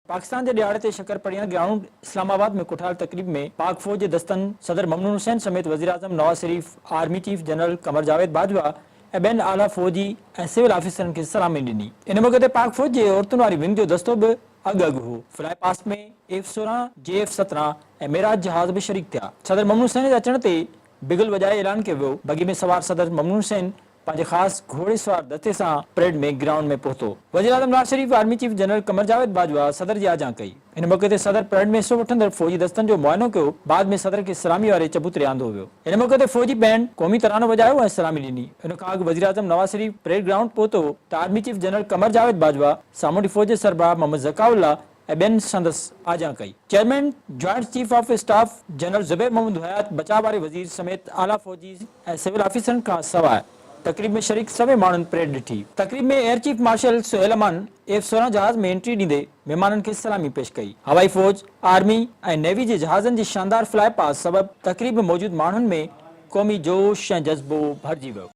پاڪستان جي ڏهاڙي تي شڪر پڙيان گرائونڊ اسلام آباد ۾ ڪوٺايل تقريب ۾ پاڪ فوج جي دستن صدر ممنون حسين سميت وزيراعظم Nawaz Sharif, army chief general Qamar Javed Bajwa ۽ ٻين اعليٰ فوجي ۽ سول آفيسرن کي سلامي ڏني. ان موقعي تي پاڪ فوج جي عورتن واري ونگ جو دستو به اڳ اڳ هو. فلائي پاسٽ ۾ ايف 16، جي ايف 17 ۽ ميراج جهاز به شريڪ ٿيا. صدر ممنون حسين جي اچڻ تي بگل وڄائي اعلان ڪيو ويو. بگي ۾ سوار صدر ممنون حسين پنهنجي خاص گهوڙي سوار دستي سان پريڊ ۾ گرائونڊ ۾ پهتو. وزيراعظم Nawaz Sharif, army chief general Qamar Javed Bajwa صدر جي آجيان ڪئي. ان موقعي تي صدر پريڊ ۾ حصو وٺندڙ فوجي دستن جو معائنو ڪيو، بعد ۾ صدر کي سلامي واري چبوتري آندو ويو. ان موقعي تي فوجي بينڊ قومي ترانو وڄايو ۽ سلامي ڏني. ان کان اڳ وزيراعظم نواز شريف پريڊ گرائونڊ پهتو ته army chief general Qamar Javed Bajwa, سامونڊي فوج جي سربراهه محمد ذڪاء الله ۽ ٻين سندس آجيان ڪئي. Chairman joint chief of staff general Zubair Muhammad Hayat, بچاء واري وزير سميت اعليٰ فوجي ۽ سول آفيسرن کان سواء تقريب ۾ شريڪ سوين ماڻهن پريڊ ڏٺي. تقريب ۾ air chief marshal Sohail Aman F 16 جهاز ۾ انٽري ڏيندي مهمانن کي سلامي پيش ڪئي. هوائي فوج، آرمي ۽ نيوي جي جهازن جي شاندار فلائي پاس سبب تقريب ۾ موجود ماڻهن ۾ قومي جوش ۽ جذبو ڀرجي ويو.